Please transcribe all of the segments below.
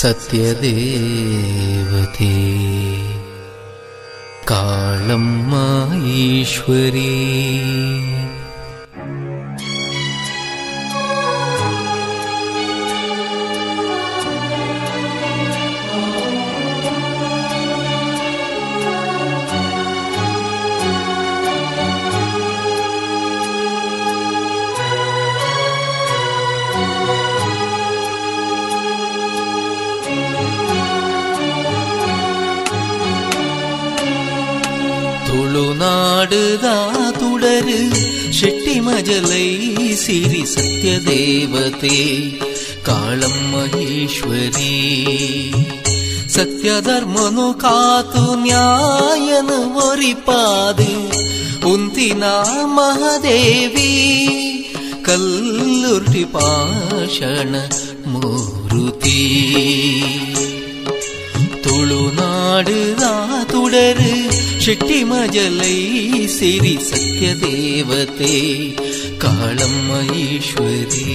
ಸತ್ಯದೇವತೆ ಕಾಳಮ್ಮ ಈಶ್ವರಿ. ತುಳುನಾಡುದ ತುಡರು ಶೆಟ್ಟಿಮಜಲೈ ಸಿರಿ ಸತ್ಯದೇವತೆ ಕಾಳಮ್ಮ ಈಶ್ವರಿ. ಸತ್ಯಧರ್ಮನು ಕಾತು ನ್ಯಾಯನು ಒರಿಪಾದು ಉಂತಿನ ಮಹಾದೇವಿ ಕಲ್ಲುರ್ಟಿ ಪಾಷಣ ಮೂರುತಿ. ತುಳುನಾಡುದ ತುಡರು ಶೆಟ್ಟಿಮಜಲೈ ಸಿರಿ ಸತ್ಯದೇವತೆ ಕಾಳಮ್ಮ ಈಶ್ವರಿ.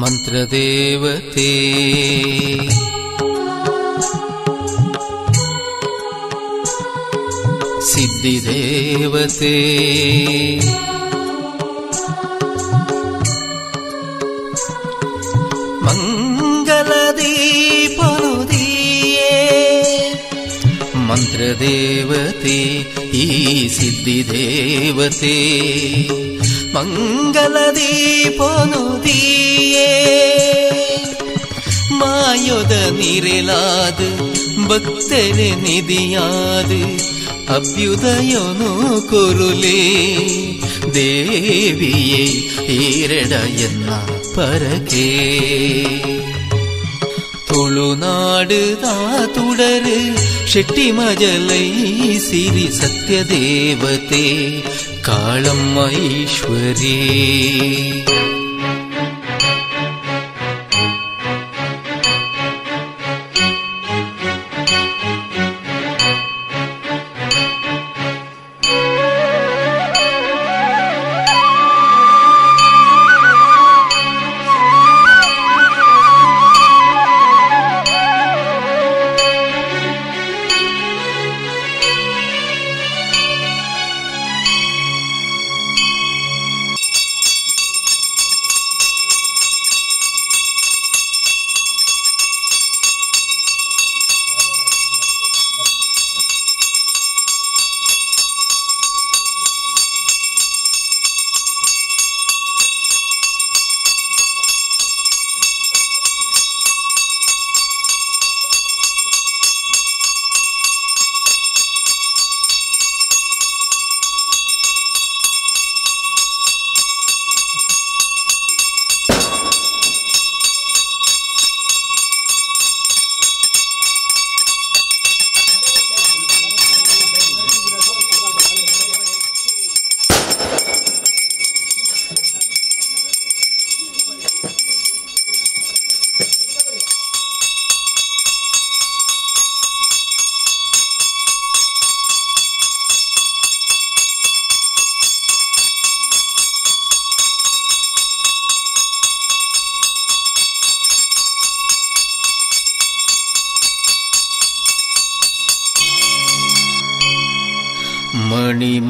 ಮಂತ್ರದೇವತೆ ಸಿದ್ಧಿದೇವತೆ ಮಂಗಲದೀಪನುದೀಯೇ. ಮಂತ್ರದೇವತೆ ಈ ಸಿದ್ಧಿದೇವತೆ ಮಂಗಲದೀಪನುದೀಯೇ. ಮಾಯೊದ ನಿರೆಲಾದು ಭಕ್ತರೆ ನಿಧಿಯಾದು ಅಭ್ಯುದಯನು ಕೊರುಲೇ ದೇವಿಯೇ ಈರೆಡ ಎನ್ನ ಪರಕೆ. ತುಳುನಾಡುದ ತುಡರು ಶೆಟ್ಟಿಮಜಲೈ ಸಿರಿ ಸತ್ಯದೇವತೆ ಕಾಳಮ್ಮ ಈಶ್ವರಿ.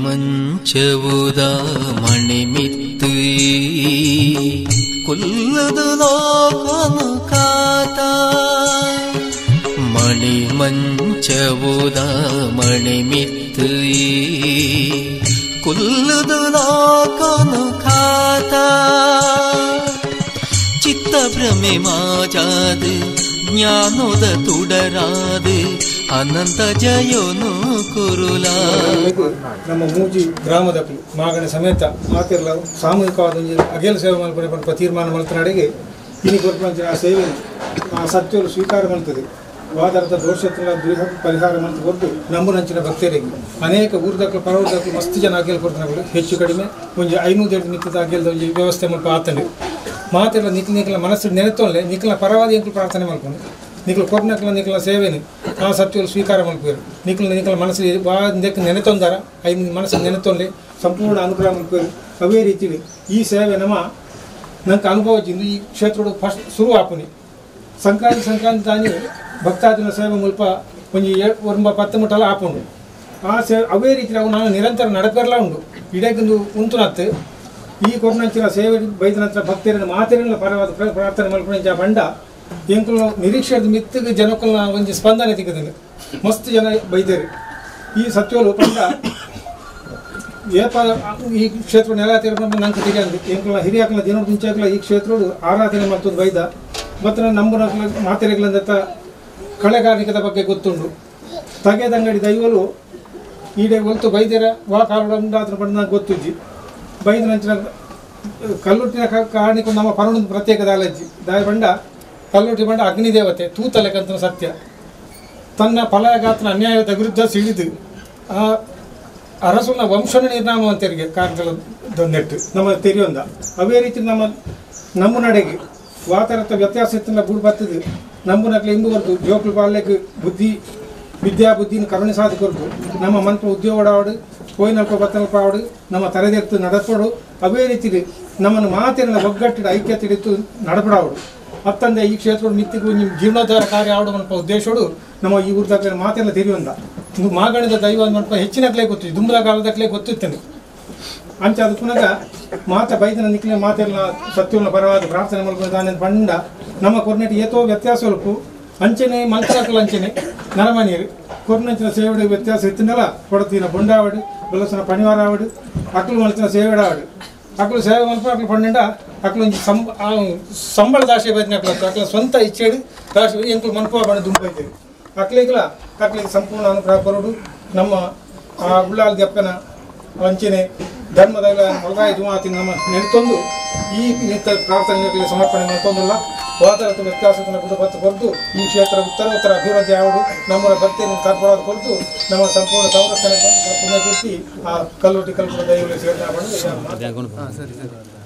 ಮಣಿಮಂಚವುದ ಮಣಿಮಿತ್ತು ಕುಲ್ಲದು ಲೋಕನು ಕಾತ. ಮಣಿಮಂಚವುದ ಮಣಿಮಿತ್ತು ಕುಲ್ಲದು ಲೋಕನು ಕಾತ. ಚಿತ್ತ ಭ್ರಮೆ ಮಾಜಾದು ಜ್ಞಾನೋದ ತುಡರಾದು ಅನಂತ ಜಯೋನು ಕುರುಲ. ನಮ್ಮ ಮೂಜಿ ಗ್ರಾಮದ ಮಾಗಣೆ ಸಮೇತ ಮಾತಿರ್ಲ ಸಾಮೂಹಿಕವಾದ ಅಗೇಲ್ ಸೇವೆ ಮಲ್ಪನೆ ತೀರ್ಮಾನ ಮಲ್ತನಾಡಿಗೆ ಇನಿ ಕೊರ್ಪಂಚಿನ ಆ ಸೇವೆ ಆ ಸತ್ಯಲು ಸ್ವೀಕಾರ ಮಾಡ್ತದೆ. ವಾದರದ ದೋಷತ್ರ ದುರ್ಹ ಪರಿಹಾರ ಮಂತ್ ಕೊರ್ದು ನಂಬುನಂಚಿನ ಭಕ್ತರಿಗೆ ಅನೇಕ ಊರ್ದಕ್ಲು ಪರವೂರ್ದಕ್ಲು ಮಸ್ತ್ ಜನ ಅಗೇಲ್ ಕೊಡ್ತಾನಗಳು ಹೆಚ್ಚು ಕಡಿಮೆ ಒಂಜಿ 500 ಮಿತ್ತದ ಅಗೇಲ್ದ ಒಂಜಿ ವ್ಯವಸ್ಥೆ ಮಲ್ಪ ಆತಂಡು ಮಾತೆಲ್ಲ ನಿಕ್ಲ ನಿಕ್ಲ ಮನಸ್ಸು ನೆನೆತೊಲ್ಲೆ ನಿಕ್ಲ ಪರವಾದ ಎಂಕ್ಲು ಪ್ರಾರ್ಥನೆ ಮಲ್ಕೊಂಡು ನಿಕ್ಲು ಕೊರ್ನಕ್ಲ ನಿಕ್ಲ ಸೇವೆನು ಆ ಸತ್ಯಗಳು ಸ್ವೀಕಾರ ಮಲ್ಪೇರು ನಿಕ್ಲ ನಿಕ್ಲ ಮನಸ್ಸು ವಾ ನೆನೆತೊಂದಾರ ಐದು ಮನಸ್ಸು ನೆನೆತೊಲ್ಲೆ ಸಂಪೂರ್ಣ ಅನುಗ್ರಹ ಮಲ್ಪೇರು. ಅವೇ ರೀತಿ ಈ ಸೇವೆ ನಮ್ಮ ನಂಗೆ ಅನುಭವ ಈ ಕ್ಷೇತ್ರದ ಫಸ್ಟ್ ಶುರು ಆಪುನಿ ಸಂಕ್ರಾಂತಿ ಸಂಕ್ರಾಂತಿ ತಾನಿ ಭಕ್ತಾದಿನ ಸೇವೆ ಮುಲ್ಪ ಒಂಜಿ ಒಂಬ 10 ಮುಟ್ಟಲ ಆಪುಂಡು ಆ ಸೇವೆ ಅವೇ ರೀತಿ ಅವು ನಾನು ನಿರಂತರ ನಡಪೆರ್ಲ ಉಂಡು ಇಡಕ್ಕಿಂದು ಉಂತುನತ್ತು ಈ ಕೊರ್ನಂಚಿನ ಸೇವೆ ಬೈದ ನಂತರ ಭಕ್ತರನ್ನ ಮಾತೆರನ್ನ ಪರವಾದ ಪ್ರಾರ್ಥನೆ ಮಲ್ಪುನಂಚ ಬಂಡ ಎಂಕುಲು ನಿರೀಕ್ಷೆದ ಮಿತ್ತಿಗೆ ಜನಕ್ಕಲ್ನ ಒಂಜಿ ಸ್ಪಂದನೆ ತಿಕ್ಕದಿಲ್ಲ ಮಸ್ತ್ ಜನ ಬೈದೇರು ಈ ಸತ್ಯೋಲು ಪಂಡ ಏಪ ಈ ಕ್ಷೇತ್ರ ನೆಲ ತೀರ್ಕೊಂಡು ನಂಗೆ ತಿಳಿಯಂದು ಎಂಕುಲ ಹಿರಿಯಾಕಲ ದಿನ ಮುಂಚೆಕಲ ಈ ಕ್ಷೇತ್ರಡು ಆರಾಧನೆ ಮಾಡ್ತದ ಬೈದ ಮತ್ತು ನಂಬುನ ಮಾತೆರೆಗಳಂದತ್ತ ಕಳೆಗಾರಿಕೆದ ಬಗ್ಗೆ ಗೊತ್ತುಂಡು ತಗೆದಂಗಡಿ ದೈವಲು ಈಡೆ ಒಲ್ತು ಬೈದೇರ ವಾ ಕಾಲುಡ ಉಂಡಾತ್ರ ಪಂಡ ನಂಗೆ ಗೊತ್ತುಜ್ಜಿ ಬೈದ ನಂಚಿನ ಕಲ್ಲುಟ್ಟಿನ ಕಾರಣಕ್ಕೆ ನಮ್ಮ ಪರಣ ಪ್ರತ್ಯೇಕ ದಾಲಜ್ಜಿ ದಾಯ ಬಂಡ ಕಲ್ಲುಟ್ಟಿ ಬಂಡ ಅಗ್ನಿದೇವತೆ ತೂತಲೆಕಂತ ಸತ್ಯ ತನ್ನ ಫಲಗಾತನ ಅನ್ಯಾಯದ ವಿರುದ್ಧ ಸಿಡಿದು ಆ ಅರಸುನ ವಂಶನ ನಿರ್ನಾಮ ಅಂತೇರಿಗೆ ಕಾರಣದೊಂದೆಟ್ಟು ನಮ್ಮ ತೆರೆಯೊಂದ ಅವೇ ರೀತಿ ನಮ್ಮ ನಮ್ಮ ನಡೆಗೆ ವಾತರತ್ತ ವ್ಯತ್ಯಾಸ ಇತ್ತಲ್ಲ ಬೂಡು ಬರ್ತದೆ ನಂಬುನಕ್ಲೆ ಇಂಬುವರ್ದು ಜೋಕ್ಲು ಬಾಲ್ಯಕ್ಕೆ ಬುದ್ಧಿ ವಿದ್ಯಾ ಬುದ್ಧಿನ ಕರುಣೆ ಸಾಧಕರ್ದು ನಮ್ಮ ಮಂತ್ರ ಉದ್ಯೋಗಡಾವಡು ಕೋಯಿನಲ್ಪ ಬತ್ತನಲ್ಪ ಆವಡು ನಮ್ಮ ತರದೆತ್ತು ನಡಪಡು ಅವೇ ರೀತಿ ನಮ್ಮನ್ನು ಮಾತಿನ ಒಗ್ಗಟ್ಟಿಡ ಐಕ್ಯತೆ ಹಿಡಿತು ನಡಪಡಾವಡು ಅತ್ತಂದೆ ಈ ಕ್ಷೇತ್ರದ ಮಿತ್ತಿಗೂ ನಿಮ್ಮ ಜೀರ್ಣೋದ್ಧಾರ ಕಾರ್ಯ ಆವಡು ಮಲ್ಪ ಉದ್ದೇಶೋಡು ನಮ್ಮ ಈ ಊರ್ದಾಗ್ಲೆ ಮಾತೆಲ್ಲ ತೆರೆಯೊಂದ ಇದು ಮಾಗಣಿದ ದೈವ ಮಲ್ಪ ಹೆಚ್ಚಿನಕ್ಲೇ ಗೊತ್ತು ದುಂಬಲ ಕಾಲದಕ್ಲೇ ಗೊತ್ತಿತ್ತೇನೆ ಅಂಚ ಅದು ಪುನಃ ಮಾತ ಬೈದನ ನಿಕ್ಲೆ ಮಾತೆಲ್ಲ ಸತ್ಯವನ್ನ ಪರವಾದ ಪ್ರಾರ್ಥನೆ ಮಲ್ಪುನ ಬಂಡ ನಮ್ಮ ಕೊರ್ನೆಟ್ ಏತೋ ವ್ಯತ್ಯಾಸ ಉಲ್ಪು ಅಂಚನೆ ಮಲ್ಪಕಲ ಅಂಚನೆ ನರಮನಿಯರು ಕೊರ್ನಂಚಿನ ಸೇವೆಡು ವ್ಯತ್ಯಾಸ ಇತ್ತಿನಲ್ಲ ಕೊಡತಿನ ಬೊಂಡಾವಡು ಬಲಸನ ಪಣಿವಾರಾವಡು ಅಕ್ಲು ಮಲ್ತಿನ ಸೇವೆಡಾವಡು ಅಕ್ಲು ಸೇವೆ ಮಲ್ಪ ಅಕ್ಲು ಪಂಡ ಅಕ್ಲು ಒಂಜಿ ಸಂಬಳ ದಾಶೆ ಬೈದಿನ ಅಕ್ಲು ಅಕ್ಲ ಸ್ವಂತ ಇಚ್ಛೆಡು ದಾಶೆ ಎಂಕುಲು ಮನ್ಪುವ ಬಣ್ಣ ದುಂಬೈತೇವೆ ಅಕ್ಲಿಗ್ಲ ಅಕ್ಲಿಗೆ ಸಂಪೂರ್ಣ ಅನುಗ್ರಹ ಕೊರಡು ನಮ್ಮ ಆ ಉಳ್ಳಾಲ್ ದಪ್ಪನ ಅಂಚನೆ ಧರ್ಮದ ಹೊಲಗಾಯಿ ಜುಮಾತಿ ನಮ್ಮ ನೆನೆತೊಂದು ಈ ನಿತ್ಯ ಪ್ರಾರ್ಥನೆ ಸಮರ್ಪಣೆ ಮಾಡ್ತೊಂದಲ್ಲ ವಾತಾವರಣ ವ್ಯತ್ಯಾಸವನ್ನು ಗುಣ ಬತ್ತು ಕೊರದು ಈ ಕ್ಷೇತ್ರ ಉತ್ತರ ಉತ್ತರ ಅಭಿವೃದ್ಧಿ ಆವಡು ನಮ್ಮ ಭಕ್ತಿಯನ್ನು ತರ್ಪಣಾದ ಕೊರದು ನಮ್ಮ ಸಂಪೂರ್ಣ ಸಂರಕ್ಷಣೆ ಪುಣ್ಯಕೀರ್ತಿ ಆ ಕಲ್ಲುಟ್ಟಿ ಕಲ್ಪುರ ದೈವಗಳಿಗೆ ಸೇರಣೆ ಮಾಡಿ.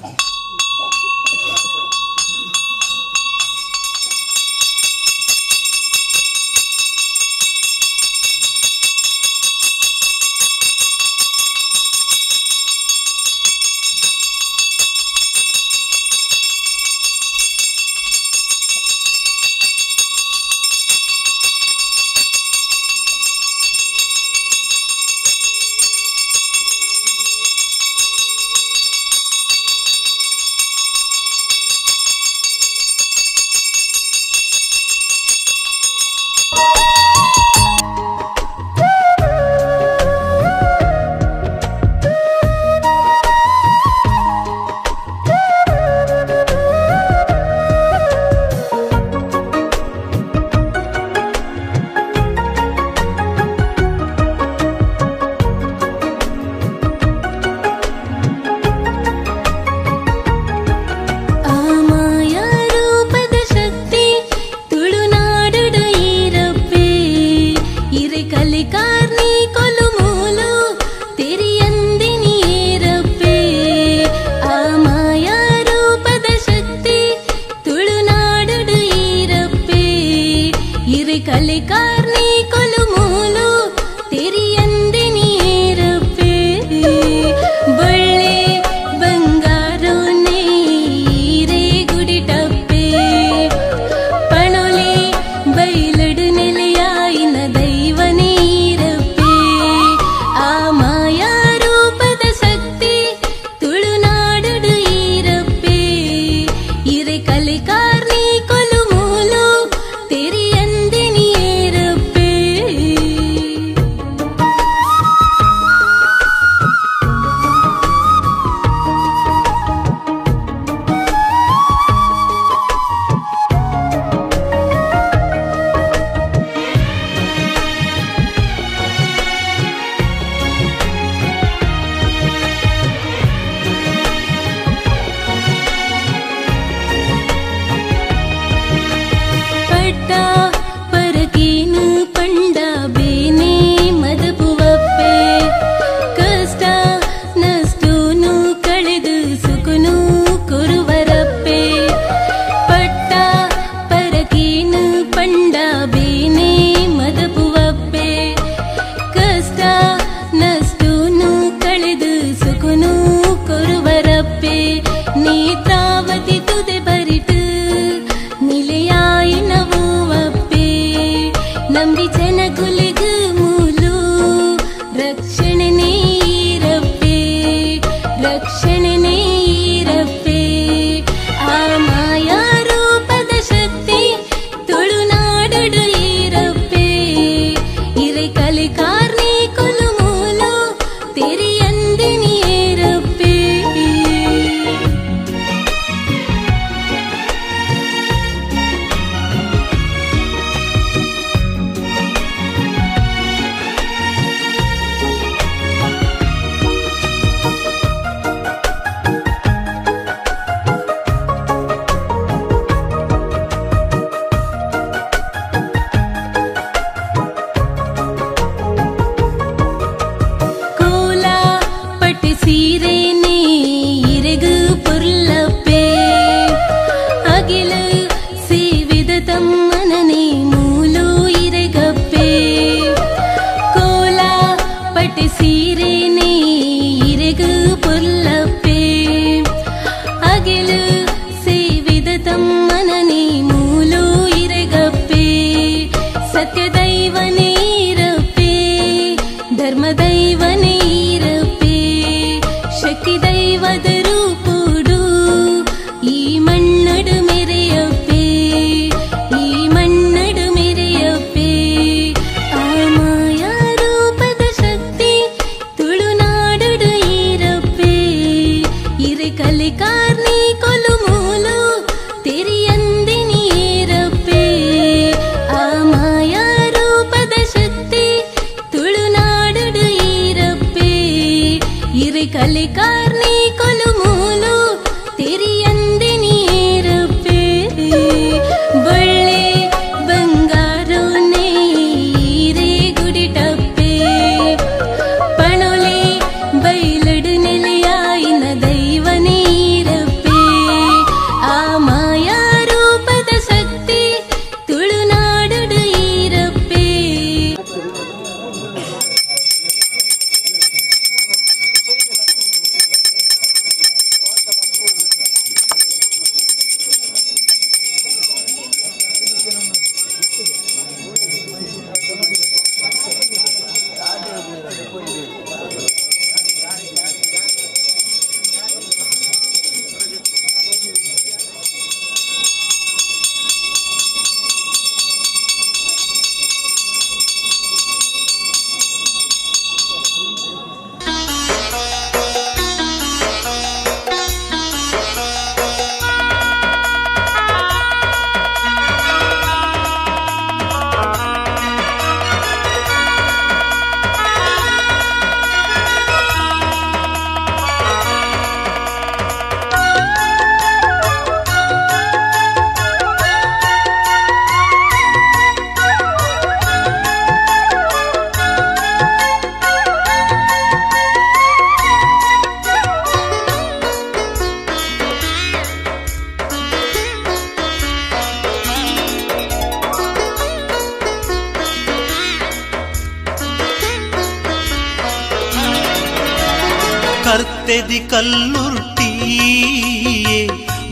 ಕರ್ತೆದಿ ಕಲ್ಲುರ್ಟಿಯೇ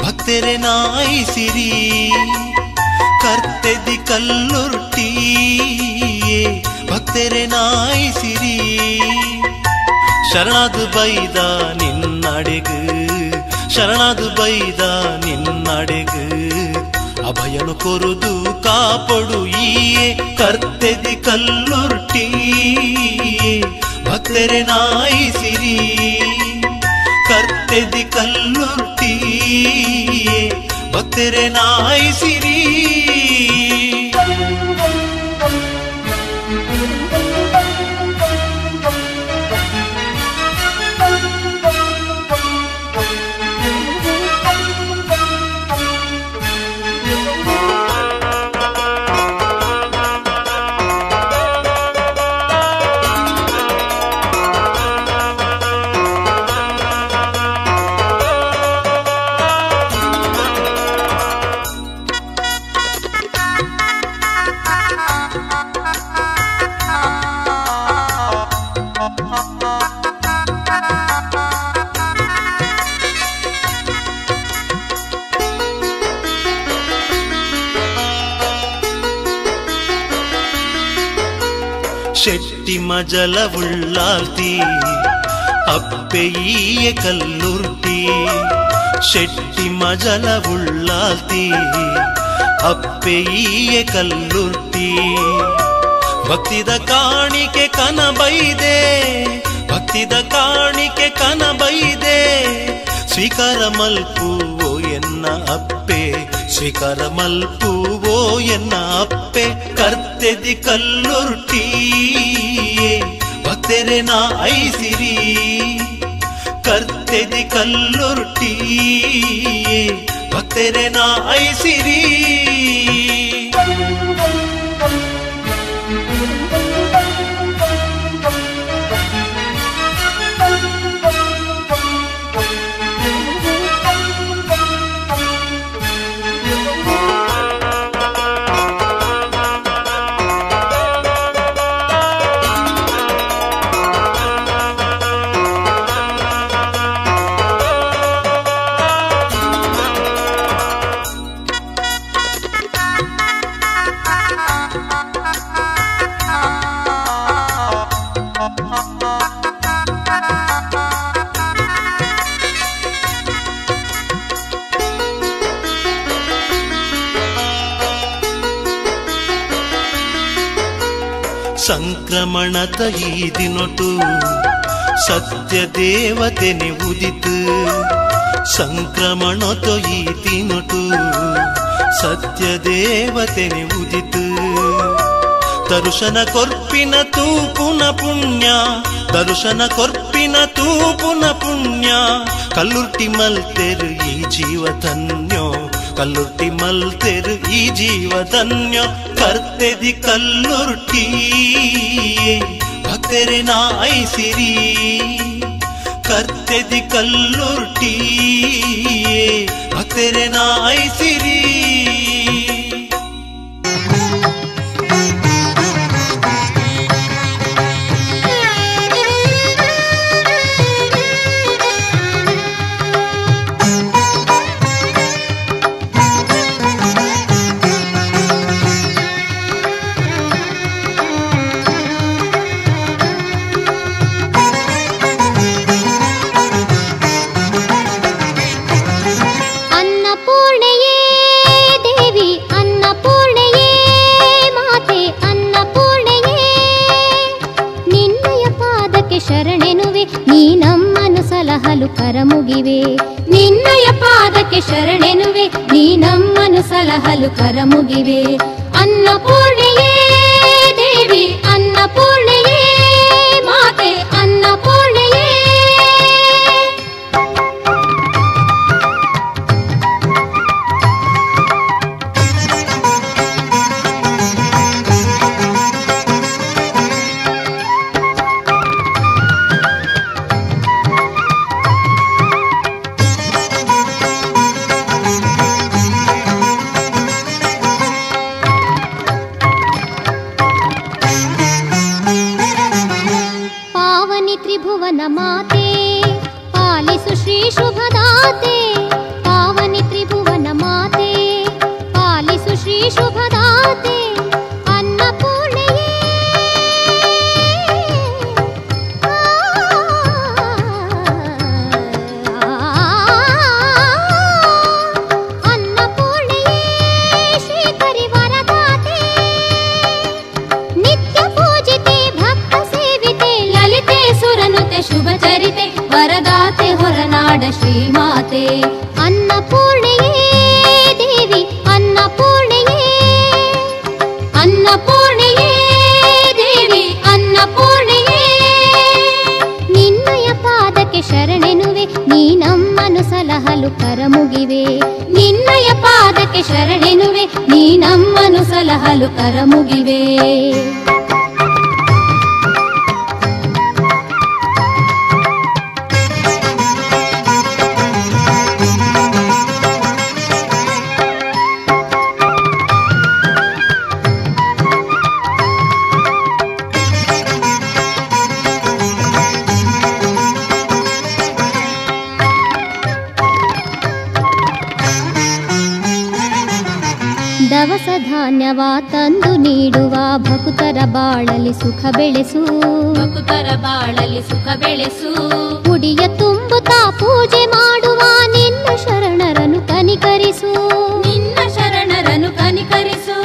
ಭಕ್ತರೆ ನಾಯಿಸಿರಿ ಕರ್ತೆದಿ ಕಲ್ಲುರ್ಟಿಯೇ ಭಕ್ತರೆ ನಾಯಿಸಿರಿ ಶರಣಾದು ಬೈದ ನಿನ್ನಡೆಗು ಶರಣಾದು ಬೈದ ನಿನ್ನಡೆಗು ಅಭಯನು ಕೊರುದು ಕಾಪಡು ಈಯೇ ಕರ್ತೆದಿ ಕಲ್ಲುರ್ಟಿಯೇ ಭಕ್ತರೆ ನಾಯಿಸಿರಿ ಕರ್ತೆದಿ ಕಲ್ಲುರ್ಟಿಯೇ ಭಕ್ತರೆ ನಾಯಿಸಿರಿ. ಶೆಟ್ಟಿ ಮಜಲ ಉಳ್ಳಾಲ್ತಿ ಅಪ್ಪೆಯೀಯ ಕಲ್ಲುರ್ಟಿ ಶೆಟ್ಟಿ ಮಜಲ ಉಳ್ಳಾಲ್ತಿ ಅಪ್ಪೆಯೀಯ ಕಲ್ಲುರ್ಟಿ ಭಕ್ತಿದ ಕಾಣಿಕೆ ಕನಬೈದೆ ಭಕ್ತಿದ ಕಾಣಿಕೆ ಕನಬೈದೆ ಸ್ವೀಕಾರ ಮಲ್ಪುವೋ ಎನ್ನ ಅಪ್ಪೆ ಸ್ವೀಕಾರ ಮಲ್ಪುವೋ ಎನ್ನ ಅಪ್ಪೆ ಕರ್ತೆದಿ ಕಲ್ಲುರ್ಟಿಯೇ ಭಕ್ತರೆ ನಾ ಐಸಿರಿ ಕರ್ತೆದಿ ಕಲ್ಲುರ್ಟಿಯೇ ಭಕ್ತರೆ ನಾ ಐಸಿರಿ. ಸಂಕ್ರಮಣದ ಈ ದಿನೊಟು ಸತ್ಯ ದೇವತೆನೆ ಉದಿತು ಸಂಕ್ರಮಣದ ಈ ದಿನೊಟು ಸತ್ಯ ದೇವತೆನೆ ಉದಿತು ದರ್ಶನ ಕೊರ್ಪಿನ ತೂಪುನ ಪುಣ್ಯ ದರ್ಶನ ಕೊರ್ಪಿನ ತೂಪುನ ಪುಣ್ಯ ಕಲ್ಲುರ್ಟಿ ಮಲ್ತೆರು ಈ ಜೀವ ಧನ್ಯೋ ಕಲ್ಲುರ್ಟಿ ಮಲ್ತೆರು ಈ ಜೀವ ಧನ್ಯೋ ಕರ್ತೆದಿ ಕಲ್ಲುರ್ಟಿಯೇ ಭಕ್ತರೆ ನಾ ಐಸಿರಿ ಕರ್ತೆದಿ ಕಲ್ಲುರ್ಟಿಯೇ ಭಕ್ತರೆ ನಾ ಐಸಿರಿ. ಶರಣೆನುವೆ ನೀ ನಮ್ಮನು ಸಲಹಲು ಕರಮುಗಿವೆ ನಿನ್ನಯ ಪಾದಕ್ಕೆ ಶರಣೆನುವೆ ನೀ ನಮ್ಮನು ಸಲಹಲು ಕರಮುಗಿವೆ ಅನ್ನಪೂರ್ಣೆಯೇ ದೇವಿ ಅನ್ನಪೂರ್ಣೆಯೇ ಮಾತೆ ಅನ್ನಪೂರ್ಣೆಯೇ. ತ್ರಿಭುವನ ಮಾತೆ ಸಿರಿ ಶುಭದಾತೆ ಅನ್ನಪೂರ್ಣೆಯೇ. ಅನ್ನಪೂರ್ಣೆಯೇ ಶ್ರೀಕರಿ ವರದಾತೆ, ನಿತ್ಯ ಪೂಜಿತೆ ಭಕ್ತ ಸೇವಿತೆ ಲಲಿತೆ ಸುರನುತೆ ಶುಭ ಚರಿತೆ ವರದಾತೆ ಹೊರನಾಡ ಶ್ರೀಮಾತೆ. ಅನ್ನಪೂರ್ಣೆಯೇ ದೇವಿ ಅನ್ನಪೂರ್ಣೆಯೇ, ಅನ್ನಪೂರ್ಣೆಯೇ ದೇವಿ ಅನ್ನಪೂರ್ಣೆಯೇ. ನಿನ್ನಯ ಪಾದಕ್ಕೆ ಶರಣೆನುವೆ, ನೀ ನಮ್ಮನು ಸಲಹಲು ಕರಮುಗಿವೆ. ನಿನ್ನಯ ಪಾದಕ್ಕೆ ಶರಣೆನುವೆ, ನೀ ನಮ್ಮನು ಸಲಹಲು ಕರಮುಗಿವೆ. ದವಸ ಧಾನ್ಯವ ತಂದು ನೀಡುವ ಭಕ್ತರ ಬಾಳಲಿ ಸುಖ ಬೆಳೆಸು, ಭಕ್ತರ ಬಾಳಲಿ ಸುಖ ಬೆಳೆಸು. ಉಡಿಯ ತುಂಬುತ್ತಾ ಪೂಜೆ ಮಾಡುವ ನಿನ್ನ ಶರಣರನು ಕನಿಕರಿಸು, ನಿನ್ನ ಶರಣರನು ಕನಿಕರಿಸು.